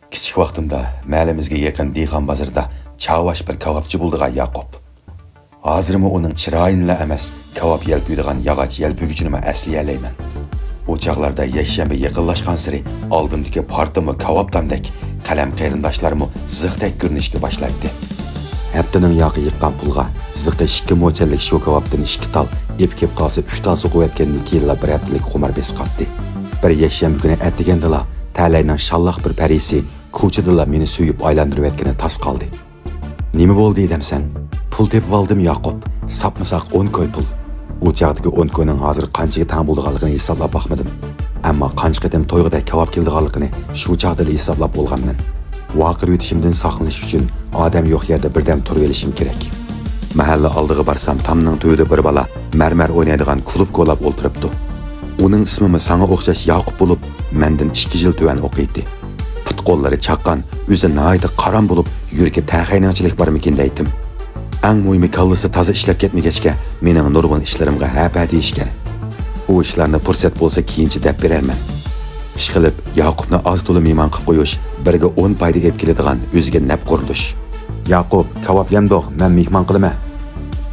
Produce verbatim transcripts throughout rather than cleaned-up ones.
كىچىك ۋاقتىمدا مەھەللىمىزگە يېقىن دېھقان بازىرىدا چاۋاش بىر كاۋاپچى بولىدىغان ياقۇپ. ھازىرمۇ ئۇنىڭ چىرايىنىلا ئەمەس، كاۋاپ يەلپۈيدىغان ياغاچ يەلپۈگۈچىنىمۇ ئەسلىيەلەيمەن. ئۇ چاغلاردا يەكشەنبە يېقىنلاشقانسېرى ئالدىمدىكى پارتىمۇ كاۋاپداندەك، قەلەم قېرىنداشلارمۇ زىختەك كۆرۈنۈشكە باشلايتتى. ھەپتىنىڭ ياقى يىغقان پۇلغا زىقى ئىككى موچەنلىك شۇ كاۋاپتىن ئىككى تال، ئېپى كېلىپ قالسا ئۈچ تال سوقۇۋەتكەندىن كېيىنلا بىر ھەپتىلىك خۇمار بېسىقاتتى. بىر يەكشەنبە كۈنى ئەتىگەندىلا تەلەينىڭ شاللاق بىر پەرىسى كوچىدىلا مېنى سۆيۈپ ئايلاندۇرۇۋەتكىنى تاس قالدى. نېمە بولدى دەمسەن؟ پۇل تېپىۋالدىم ياقۇپ، ساپمۇ ساق ئون كوي پۇل. ئۇ چاغدىكى ئون كوينىڭ ھازىر قانچىگە تەڭ بولىدىغانلىقىنى ھېسابلاپ باقمىدىم. ئەمما قانچە قېتىم تويغۇدەك كاۋاپ كېلىدىغانلىقىنى شۇ چاغدىلا ھېسابلاپ بولغانمەن. ۋارقىرىۋېتىشىمدىن ساقلىنىش ئۈچۈن ئادەم يوق يەردە بىردەم تۇرۇۋېلىشىم كېرەك. مەھەللە ئالدىغا بارسام، تامنىڭ تۈۋىدە بىر بالا مەرمەر ئوينايدىغان كۇلۇب كولاپ ئولتۇرۇپتۇ. ئۇنىڭ ئىسمىمۇ ساڭا ئوخشاش ياقۇپ بولۇپ، مەندىن ئىككى يىل تۆۋەن ئوقۇيتتى. پۇت-قوللىرى چاققان، ئۆزى ناھايىتى قارام بولۇپ، يۈرىكى تەخەينىڭچىلىك بارمىكىن دەيتتىم. ئەڭ مۇھىمى، كاللىسى تازا ئىشلەپ كەتمىگەچكە، مېنىڭ نۇرغۇن ئىشلىرىمغا ھەپە دېيىشكەن. ئۇ ئىشلارنى پۇرسەت بولسا كېيىنچە دەپ بېرەرمەن. ئىشقىلىپ، ياقۇپنى ئاز-تولا مېھمان قىلىپ قويۇش، بىرگە ئون پايدا ئېلىپ كېلىدىغان ئۆزىگە نەپ قۇرۇلۇش. ياقۇپ، كاۋاپ يەمدۇق، مەن مېھمان قىلىمەن.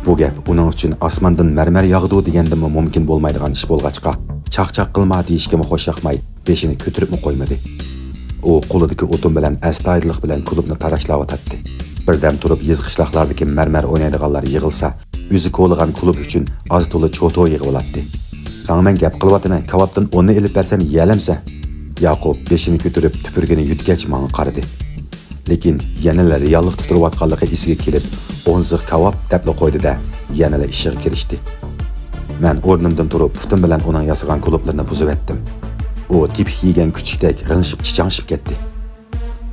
بۇ گەپ ئۇنىڭ ئۈچۈن ئاسماندىن مەرمەر ياغىدۇ دېگەندىنمۇ مۇمكىن بولمايدىغان ئىش بولغاچقا، چاقچاق قىلما دېيىشكىمۇ خوش ياقماي، بېشىنى كۆتۈرۈپمۇ قويمىدى. ئۇ قولىدىكى ئوتۇن بىلەن ئەستايىدىللىق بىلەن كۇلۇبنى تاراشلاۋاتاتتى. بىردەم تۇرۇپ يېزا-قىشلاقلاردىكى مەرمەر ئوينايدىغانلار يىغىلسا، ئۆزى كولىغان كۇلۇب ئۈچۈن ئاز-تولا چوتو يىغىۋالاتتى. ساڭا مەن گەپ قىلىۋاتىمەن، كاۋاپتىن ئوننى ئېلىپ بەرسەم يېيەلەمسەن؟ ياقۇپ بېشىنى كۆتۈرۈپ تۈپۈرگىنى يۇتكەچ ماڭا قارىدى. لېكىن يەنىلا رېئاللىقتا تۇرۇۋاتقانلىقى ئېسىگە كېلىپ، ئون زىخ كاۋاپ دەپلا قويدى-دە، يەنىلا ئىشىغا كىرىشتى. مەن ئورنۇمدىن تۇرۇپ، پۇتۇم بىلەن ئۇنىڭ ياسىغان كۇلۇپلىرىنى بۇزۇۋەتتىم. ئۇ تېپىك يېگەن كۈچۈكتەك غىڭشىپ چىچاڭشىپ كەتتى.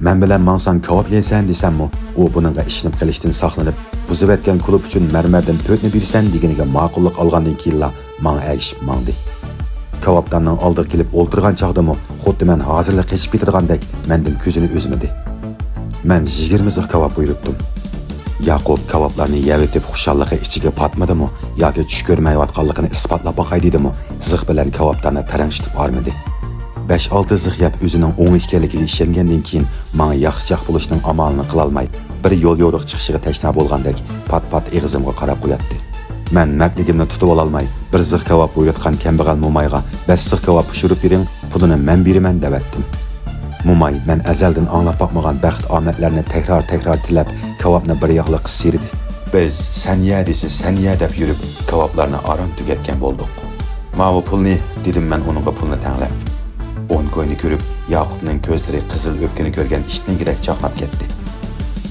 مەن بىلەن ماڭساڭ كاۋاپ يەيسەن دېسەممۇ، ئۇ بۇنىڭغا ئىشىنىپ قېلىشتىن ساقلىنىپ، بۇزۇۋەتكەن كۇلۇپ ئۈچۈن مەرمەردىن تۆتنى بېرىسەن دېگىنىگە ماقۇللۇق ئالغاندىن كېيىنلا، ماڭا ئەگىشىپ ماڭدى. كاۋاپداننىڭ ئالدىغا كېلىپ ئولتۇرغان چاغدىمۇ خۇددى مەن ھازىرلا قېچىپ كېتىدىغاندەك مەندىن كۆزىنى ئۈزمىدى. مەن يىگىرمە زىخ كاۋاپ بۇيرۇتتۇم. ياقۇپ كاۋاپلارنى يەۋېتىپ خۇشاللىقى ئىچىگە پاتمىدىمۇ ياكى چۈش كۆرمەيۋاتقانلىقىنى ئىسپاتلاپ باقاي دېدىمۇ، زىخ بىلەن كاۋاپداننى تەرەڭشىتىپ ھارمىدى. بەش-ئالتە زىخ يەپ ئۆزىنىڭ ئوڭ ئىكەنلىكىگە ئىشەنگەندىن كېيىن ماڭا ياخشىچاق بولۇشنىڭ ئامالىنى قىلالماي، بىر يول يورۇق چىقىشىغا تەشنا بولغاندەك پات-پات ئېغىزىمغا قاراپ قوياتتى. مەن مەردلىكىمنى تۇتۇۋالالماي، بىر زىخ كاۋاپ بۇيرۇتقان كەمبەغەل مومايغا بەش زىخ كاۋاپ پىشۇرۇپ بېرىڭ، پۇلىنى مەن بېرىمەن دەۋەتتىم. موماي مەن ئەزەلدىن ئاڭلاپ باقمىغان بەخت-ئامەتلەرنى تەكرار-تەكرار تىلەپ، كاۋاپنى بىر ياقلىق قىسىردى. بىز سەن يە دېسە سەن يە دەپ يۈرۈپ، كاۋاپلارنى ئاران تۈگەتكەن بولدۇق. ماۋۇ پۇلنى، دېدىم مەن ئۇنىڭغا پۇلنى تەڭلەپ. ئون كوينى كۆرۈپ، ياقۇپنىڭ كۆزلىرى قىزىل ئۆپكىنى كۆرگەن ئىتنىڭكىدەك چاقناپ كەتتى.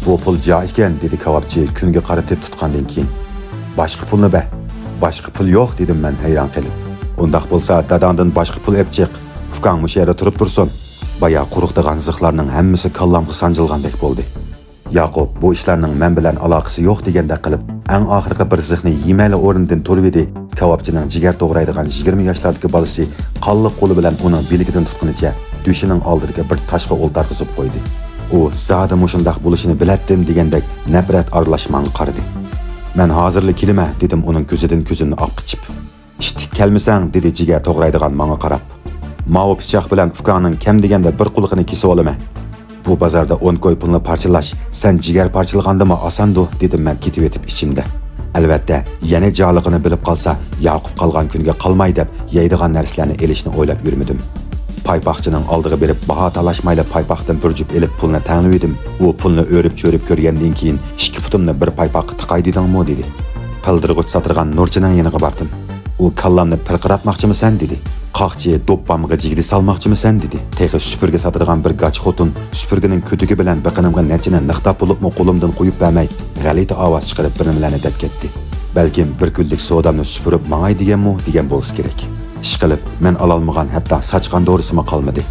بۇ پۇل جا ئىكەن، دېدى كاۋاپچى كۈنگە قارىتىپ تۇتقاندىن كېيىن. باشقا پۇلنى بەر. باشقا پۇل يوق، دېدىم مەن ھەيران قېلىپ. ئۇنداق بولسا داداڭدىن باشقا پۇل ئېپ چىق. ئۇكاڭ مۇشۇ يەردە تۇرۇپ تۇرسۇن. بايا قۇرۇقتىغان زىخلارنىڭ ھەممىسى كاللامغا سانجىلغاندەك بولدى. ياقۇپ بۇ ئىشلارنىڭ مەن بىلەن ئالاقىسى يوق دېگەندەك قىلىپ، ئەڭ ئاخىرقى بىر زىخنى يېمەيلا ئورنىدىن تۇرۇۋىدى، كاۋاپچىنىڭ جىگەر توغرايدىغان يىگىرمە ياشلاردىكى بالىسى قانلىق قولى بىلەن ئۇنىڭ بىلىكىدىن تۇتقىنىچە دۈشىنىڭ ئالدىدىكى بىر تاشقا ئولتۇرغۇزۇپ قويدى. ئۇ زادى مۇشۇنداق بولۇشىنى بىلەتتىم دېگەندەك نەپرەت ئارىلاش ماڭا قارىدى. مەن ھازىرلا كېلىمەن، دېدىم ئۇنىڭ كۆزىدىن كۆزۈمنى ئاققىچىپ. ئىتتىك كەلمىسەڭ، دېدى جىگەر توغرايدىغان ماڭا قاراپ. ماۋۇ پىچاق بىلەن ئۇكاڭنىڭ كەم دېگەندە بىر قۇلىقىنى كېسىۋالىمەن. بۇ بازاردا ئون كوي پۇلنى پارچىلاش سەن جىگەر پارچىلىغاندىنمۇ ئاساندۇ، دېدىم مەن كېتىۋېتىپ ئىچىمدە. ئەلۋەتتە، يەنە جالىقىنى بىلىپ قالسا، ياقۇپ قالغان كۈنگە قالماي دەپ يەيدىغان نەرسىلەرنى ئېلىشنى ئويلاپ يۈرمىدىم. پايپاقچىنىڭ ئالدىغا بېرىپ باھا تالاشمايلا پايپاقتىن بىر جۈپ ئېلىپ پۇلنى تەڭلىۋىدىم. ئۇ پۇلنى ئۆرۈپ-چۆرۈپ كۆرگەندىن كېيىن، ئىككى پۇتۇمنى بىر پايپاققا تىقاي دېدىڭمۇ؟ دېدى. پىلدىرغۇچ ساتىدىغان نۇرچىنىڭ يېنىغا باردىم. ئۇ كاللامنى پىرقىراتماقچىمىسەن؟ دېدى. قاقچى دوپپامغا جىگدە سالماقچىمىسەن؟ دېدى. تېخى سۈپۈرگە ساتىدىغان بىر گاچا خوتۇن سۈپۈرگىنىڭ كۆتۈكى بىلەن بېقىنىمغا نەچچىنى نىقتاپ بولۇپمۇ قولۇمدىن قويۇپ بەرمەي، غەلىتە ئاۋاز چىقىرىپ بىر نېمىلەرنى دەپ كەتتى. بەلكىم بىر كۈنلۈك سودامنى سۈپۈرۈپ ماڭاي دېگەنمۇ دېگەن بولسا كېرەك. ئىشقىلىپ، مەن ئالالمىغان ھەتتا ساچقان دورىسىمۇ قالمىدى.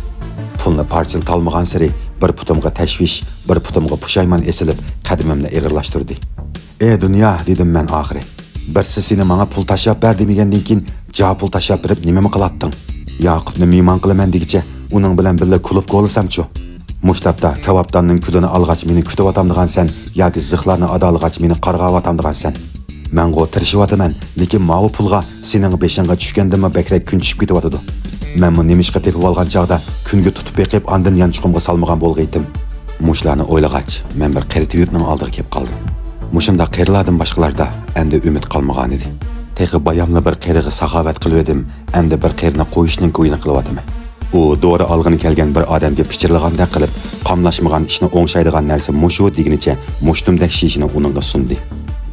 پۇلنى پارچىلىتالمىغانسېرى بىر پۇتۇمغا تەشۋىش، بىر پۇتۇمغا پۇشايمان ئېسىلىپ، قەدىمىمنى ئېغىرلاشتۇردى. ئى دۇنيا، دېدىم مەن ئاخىرى. بىرسى سېنى ماڭا پۇل تاشلاپ بەر دېمىگەندىن كېيىن، جا پۇل تاشلاپ بېرىپ نېمىمۇ قىلاتتىڭ؟ ياقۇپنى مېھمان قىلىمەن دېگۈچە، ئۇنىڭ بىلەن بىللە كۇلۇبقا كولىسامچۇ؟ مۇشۇ تاپتا كاۋاپداننىڭ كۈلىنى ئالغاچ مېنى كۈتۈۋاتامدىغانسەن ياكى زىخلارنى ئادالىغاچ مېنى قارغاۋاتامدىغانسەن؟ مەنغۇ تىرىشىۋاتىمەن، لېكىن ماۋۇ پۇلغا سېنىڭ بېشىڭغا چۈشكەندىنمۇ بەكرەك كۈن چۈشۈپ كېتىۋاتىدۇ. مەنمۇ نېمىشقا تېپىۋالغان چاغدا كۈنگە تۇتۇپ بېقىپ، ئاندىن يانچۇقۇمغا سالمىغان بولغىيتتىم. مۇشۇلارنى ئويلىغاچ، مەن بىر قېرى تېۋىپنىڭ ئالدىغا كېلىپ قالدىم. مۇشۇنداق قېرىلاردىن باشقىلاردا ئەمدى ئۈمىد قالمىغانىدى. تېخى باياملا بىر قېرىغا ساخاۋەت قىلىۋىدىم، ئەمدى بىر قېرىنى قويۇشنىڭ كويىنى قىلىۋاتىمەن. ئۇ دورا ئالغىلى كەلگەن بىر ئادەمگە پىچىرلىغاندەك قىلىپ، قاملاشمىغان ئىشنى ئوڭشايدىغان نەرسە مۇشۇ دېگىنىچە مۇشتۇمدەك شىشىنى ئۇنىڭغا سۇندى.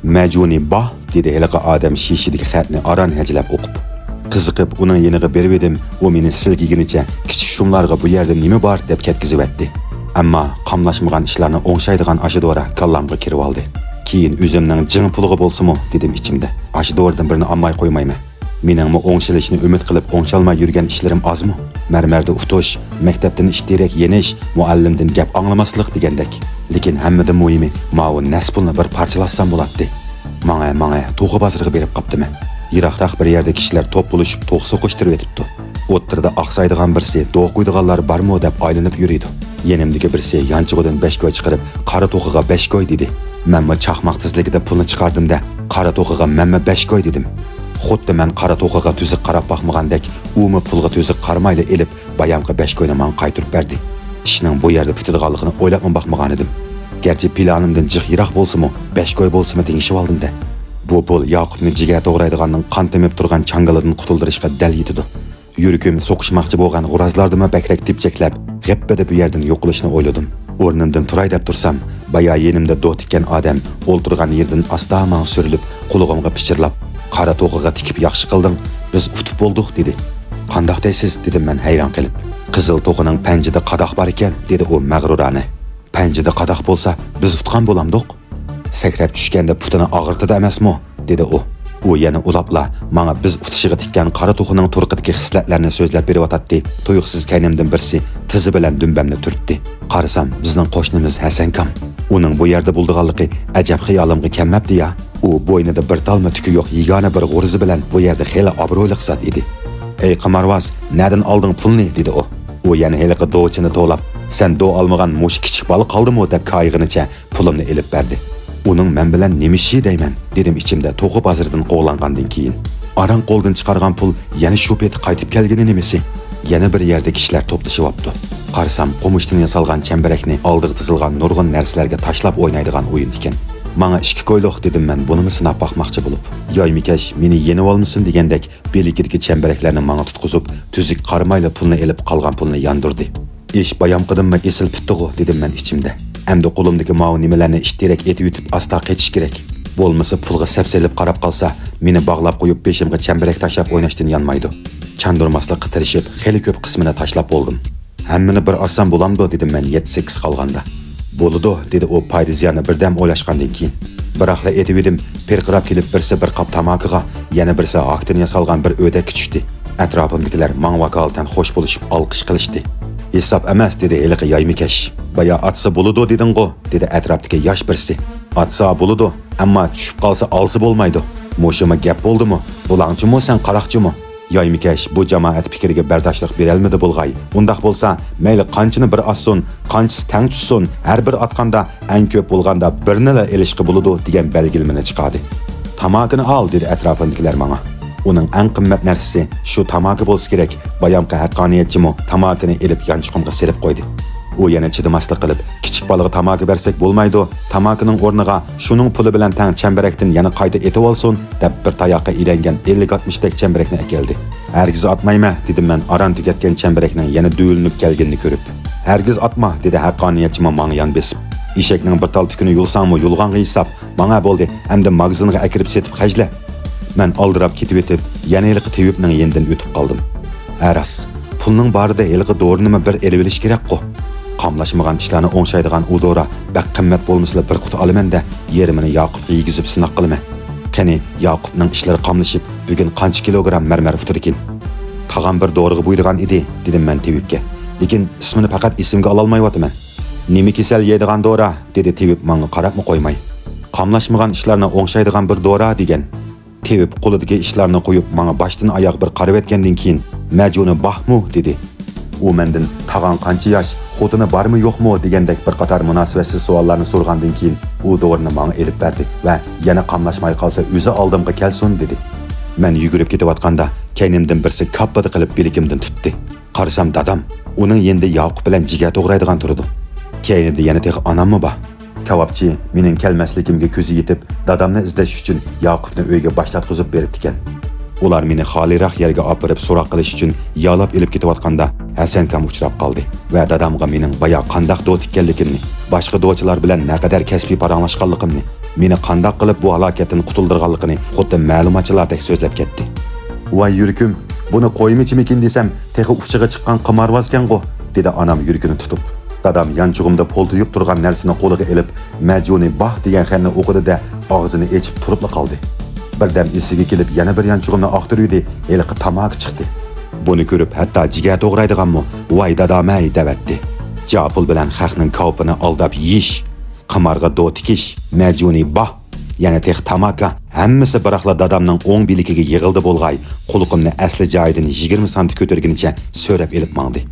مەجۇنى باھ، دېدى ھېلىقى ئادەم شىشىدىكى خەتنى ئاران ھەجىلەپ ئوقۇپ. قىزىقىپ ئۇنىڭ يېنىغا بېرىۋىدىم، ئۇ مېنى سىلكىگىنىچە كىچىك شۇملارغا بۇ يەردە نېمە بار دەپ كەتكۈزۈۋەتتى. ئەمما قاملاشمىغان ئىشلارنى ئوڭشايدىغان ئاشۇ دورا كاللامغا كىرىۋالدى. كېيىن ئۆزۈمنىڭ جىڭ پۇلىغا بولسىمۇ دېدىم ئىچىمدە، ئاشۇ دورىدىن بىرنى ئالماي قويمايمەن. مېنىڭمۇ ئوڭشىلىشنى ئۈمىد قىلىپ ئوڭشالماي يۈرگەن ئىشلىرىم ئازمۇ؟ مەرمەردە ئۇتۇش، مەكتەپتىن ئىتتىرەك يېنىش، مۇئەللىمدىن گەپ ئاڭلىماسلىق دېگەندەك. لېكىن ھەممىدىن مۇھىمى، ماۋۇ نەس پۇلنى بىر پارچىلاتسام بولاتتى. ماڭە، ماڭە، توخۇ بازىرىغا بېرىپ قاپتىمەن. يىراقراق بىر يەردە كىشىلەر توپ بولۇشۇپ توخۇ سوقۇشتۇرۇۋېتىپتۇ. ئوتتۇرىدا ئاقسايدىغان بىرسى، دوق قويىدىغانلار بارمۇ دەپ ئايلىنىپ يۈرىدۇ. يېنىمدىكى بىرسى يانچۇقىدىن بەش كوي چىقىرىپ، قارا توخۇغا بەش كوي دېدى. مەنمۇ چاقماق تېزلىكىدە پۇلنى چىقاردىم-دە، قارا توخۇغا مەنمۇ بەش كوي دېدىم. خۇددى مەن قارا توخۇغا تۈزۈك قاراپ باقمىغاندەك، ئۇمۇ پۇلغا تۈزۈك قارىمايلا ئېلىپ، بايامقى بەش كوينى ماڭا قايتۇرۇپ بەردى. ئىشنىڭ بۇ يەردە پۈتىدىغانلىقىنى ئويلاپمۇ باقمىغانىدىم. گەرچە پىلانىمدىن جىق يىراق بولسىمۇ، بەش كوي بولسىمۇ تېڭىشىۋالدىم-دە. بۇ پۇل ياقۇپنى جىگەر توغرايدىغاننىڭ قان تېمىپ تۇرغان چاڭگىلىدىن قۇتۇلدۇرۇشقا دەل يېتىدۇ. يۈرىكىم سوقۇشماقچى بولغان غورازلاردىنمۇ بەكرەك تېپچەكلەپ، غەپپىدە بۇ يەردىن يوقىلىشنى ئويلىدىم. ئورنۇمدىن تۇراي دەپ تۇرسام، بايا يېنىمدا دو تىككەن ئادەم ئولتۇرغان يېرىدىن ئاستا ماڭا سۈرۈلۈپ، قۇلىقىمغا پىچىرلاپ، «قارا توخۇغا تىكىپ ياخشى قىلدىڭ، بىز ئۇتۇپ بولدۇق» دېدى. «قانداق دەيسىز؟» دېدىم مەن ھەيران قېلىپ. «قىزىل توخۇنىڭ پەنجىدە قاداق بار ئىكەن» دېدى ئۇ مەغرۇرانە. «پەنجىدە قاداق بولسا، بىز ئۇتقان بولامدۇق؟ سەكرەپ چۈشكەندە پۇتىنى ئاغرىتىدۇ ئەمەسمۇ؟» دېدى ئۇ. ئۇ يەنە ئۇلاپلا ماڭا بىز ئۇتۇشىغا تىككەن قارا توخۇنىڭ تۇرقىدىكى خىسلەتلەرنى سۆزلەپ بېرىۋاتاتتى. تۇيۇقسىز كەينىمدىن بىرسى تىزى بىلەن دۈمبەمنى تۈرتتى. قارىسام، بىزنىڭ قوشنىمىز ھەسەنكام. ئۇنىڭ بۇ يەردە بولىدىغانلىقى ئەجەب خىيالىمغا كەلمەپتۇ يا. ئۇ بوينىدا بىر تالما تۈكى يوق يېگانە بىر غورىزى بىلەن بۇ يەردە خېلى ئابرۇيلۇق زات ئىدى. «ئەي قىمارۋاز، نەدىن ئالدىڭ پۇلنى؟» دېدى ئۇ. ئۇ يەنە ھېلىقى دوۋىچىنى توۋلاپ، «سەن دو ئالمىغان مۇشۇ كىچىك بالا قالدىمۇ؟» دەپ كايىغىنىچە پۇلۇمنى ئېلىپ بەردى. «ئۇنىڭ مەن بىلەن نېمە ئىشى دەيمەن؟» دېدىم ئىچىمدە توخۇ بازىرىدىن قوغلانغاندىن كېيىن. ئاران قولدىن چىقارغان پۇل يەنە شۇ پېتى قايتىپ كەلگىنى نېمىسى؟ يەنە بىر يەردە كىشىلەر توپلىشىۋاپتۇ. قارىسام، قومۇشتىن ياسالغان چەمبىرەكنى ئالدىغا تىزىلغان نۇرغۇن نەرسىلەرگە تاشلاپ ئوينايدىغان ئويۇن ئىكەن. «ماڭا ئىككى كويلۇق» دېدىم مەن بۇنىمۇ سىناپ باقماقچى بولۇپ. يايمىكەش مېنى يېنىۋالمىسۇن دېگەندەك بىلىكىدىكى چەمبىرەكلەرنى ماڭا تۇتقۇزۇپ، تۈزۈك قارىمايلا پۇلنى ئېلىپ قالغان پۇلنى ياندۇردى. «ئىش بايامقىدىنمۇ ئېسىل پۈتتىغۇ» دېدىم مەن ئىچىمدە. «ئەمدى قولۇمدىكى ماۋۇ نېمىلەرنى ئىتتىرەك ئېتىۋېتىپ ئاستا قېچىش كېرەك. بولمىسا پۇلغا سەپسېلىپ قاراپ قالسا، مېنى باغلاپ قويۇپ بېشىمغا چەمبىرەك تاشلاپ ئويناشتىن يانمايدۇ.» چاندۇرماسلىققا تىرىشىپ خېلى كۆپ قىسمىنى تاشلاپ بولدۇم. «ھەممىنى بىر ئاتسام بولامدۇ؟» دېدىم مەن يەتتە سەككىز قالغاندا. «بولىدۇ» دېدى ئۇ پايدا زىياننى بىردەم ئويلاشقاندىن كېيىن. بىراقلا ئېتىۋىدىم، پىرقىراپ كېلىپ بىرسى بىر قاپ تاماكىغا، يەنە بىرسى ھاكتىن ياسالغان بىر ئۆدەككە چۈشتى. ئەتراپىمدىكىلەر ماڭا ۋاكالىتەن خوش بولۇشۇپ ئالقىش قىلىشتى. «ھېساب ئەمەس» دېدى ھېلىقى يايمىكەش. «بايا ئاتسا بولىدۇ دېدىڭغۇ» دېدى ئەتراپتىكى ياش بىرسى. «ئاتسا بولىدۇ، ئەمما چۈشۈپ قالسا ئالسا بولمايدۇ. مۇشۇمۇ گەپ بولدىمۇ؟ بۇلاڭچىمۇ سەن قاراقچىمۇ؟» يايمىكەش بۇ جامائەت پىكرىگە بەرداشلىق بېرەلمىدى بولغاي. «ئۇنداق بولسا، مەيلى قانچىنى بىر ئاتسۇن، قانچىسى تەڭ چۈشسۇن، ھەر بىر ئاتقاندا ئەڭ كۆپ بولغاندا بىرنىلا ئېلىشقا بولىدۇ» دېگەن بەلگىلىمىنى چىقاردى. «تاماكىنى ئال» دېدى ئەتراپىمدىكىلەر ماڭا. ئۇنىڭ ئەڭ قىممەت نەرسىسى شۇ تاماكا بولسا كېرەك، بايامقى ھەققانىيەتچىمۇ تاماكىنى ئېلىپ يانچۇقۇمغا سېلىپ قويدى. ئۇ يەنە چىدىماسلىق قىلىپ، «كىچىك بالىغا تاماكا بەرسەك بولمايدۇ، تاماكىنىڭ ئورنىغا شۇنىڭ پۇلى بىلەن تەڭ چەمبىرەكتىن يەنە قايتا ئېتىۋالسۇن» دەپ بىر تاياققا ئىلەنگەن ئەللىك ئاتمىشتەك چەمبىرەكنى ئەكەلدى. «ھەرگىز ئاتمايمەن» دېدىم مەن ئاران تۈگەتكەن چەمبىرەكنىڭ يەنە دۈۋىلىنىپ كەلگىنىنى كۆرۈپ. «ھەرگىز ئاتما» دېدى ھەققانىيەتچىمۇ ماڭا يان بېسىپ. «ئېشەكنىڭ بىر تال تۈكىنى يۇلساڭمۇ يۇلغانغا ھېساب. ماڭە بولدى، ئەمدى ماگىزىنغا ئەكىرىپ سېتىپ خەجلە.» مەن ئالدىراپ كېتىۋېتىپ، يەنە ھېلىقى تېۋىپنىڭ يېنىدىن ئۆتۈپ قالدىم. ھە راست، پۇلنىڭ بارىدا ھېلىقى دورىنىمۇ بىر ئېلىۋېلىش كېرەكقۇ. قاملاشمىغان ئىشلارنى ئوڭشايدىغان ئۇ دورا بەك قىممەت بولمىسىلا بىر قۇتا ئالىمەن-دە، يېرىمىنى ياقۇپقا يېگۈزۈپ سىناق قىلىمەن. قېنى، ياقۇپنىڭ ئىشلىرى قاملىشىپ، بۈگۈن قانچە كىلوگرام مەرمەر ئۇتىدىكىن؟ تاغام بىر دورىغا بۇيرۇغان ئىدى، دېدىم مەن تېۋىپكە. لېكىن ئىسمىنى پەقەت ئېسىمگە ئالالمايۋاتىمەن. نېمە كېسەل يەيدىغان دورا؟ دېدى تېۋىپ ماڭا قاراپمۇ قويماي. قاملاشمىغان ئىشلارنى ئوڭشايدىغان بىر دورا دېگەن. تېۋىپ قولىدىكى ئىشلارنى قويۇپ، ماڭا باشتىن ئاياغ بىر قارىۋەتكەندىن كېيىن، مەجۇنى باھمۇ؟ دېدى. ئۇ مەندىن، تاغاڭ قانچە ياش، خوتۇنى بارمۇ يوقمۇ؟ دېگەندەك بىر قاتار مۇناسىۋەتسىز سوئاللارنى سورىغاندىن كېيىن، ئۇ دورىنى ماڭا ئېلىپ بەردى ۋە يەنە قاملاشماي قالسا، ئۆزى ئالدىمغا كەلسۇن، دېدى. مەن يۈگۈرۈپ كېتىۋاتقاندا كەينىمدىن بىرسى كاپپىدە قىلىپ بىلىكىمدىن تۇتتى. قارىسام دادام، ئۇنىڭ يېنىدا ياقۇپ بىلەن جىگەر توغرايدىغان تۇرىدۇ. كەينىدە يەنە تېخى ئاناممۇ بار. كاۋاپچى مېنىڭ كەلمەسلىكىمگە كۆزى يېتىپ، دادامنى ئىزدەش ئۈچۈن ياقۇپنى ئۆيگە باشلاتقۇزۇپ بېرىپتىكەن. ئۇلار مېنى خالىيراق يەرگە ئاپىرىپ سوراق قىلىش ئۈچۈن يالاپ ئېلىپ كېتىۋاتقاندا، ھەسەنكام ئۇچراپ قالدى ۋە دادامغا مېنىڭ بايا قانداق دوت ئىكەنلىكىمنى، باشقا دوتچىلار بىلەن نەقەدەر كەسپىي پاراڭلاشقانلىقىمنى، مېنى قانداق قىلىپ بۇ ھالاكەتتىن قۇتۇلدۇرغانلىقىنى خۇددى مەلۇماتچىلاردەك سۆزلەپ كەتتى. ۋاي يۈرىكىم، بۇنى قويمىچىمىكىن دېسەم، تېخى ئۇچىغا چىققان قىمارۋازكەنغۇ، دېدى ئانام يۈرىكىنى تۇتۇپ. دادام يانچۇقۇمدا پولتىيىپ تۇرغان نەرسىنى قولىغا ئېلىپ، مەجۇنى باھ دېگەن خەتنى ئوقۇدى-دە، ئاغزىنى ئېچىپ تۇرۇپلا قالدى. بىردەم ئېسىگە كېلىپ يەنە بىر يانچۇقۇمنى ئاختۇرۇۋىدى، ھېلىقى تاماكا چىقتى. بۇنى كۆرۈپ ھەتتا جىگەر توغرايدىغانمۇ ۋاي دادامەي دەۋەتتى. جا پۇل بىلەن خەقنىڭ كاۋىپىنى ئالداپ يېيىش، قىمارغا دو تىكىش، مەجۇنى باھ، يەنە تېخى تاماكا، ھەممىسى بىراقلا دادامنىڭ ئوڭ بىلىكىگە يىغىلدى بولغاي، قۇلىقىمنى ئەسلى جايىدىن يىگىرمە سانتى كۆتۈرگىنىچە سۆرەپ ئېلىپ ماڭدى.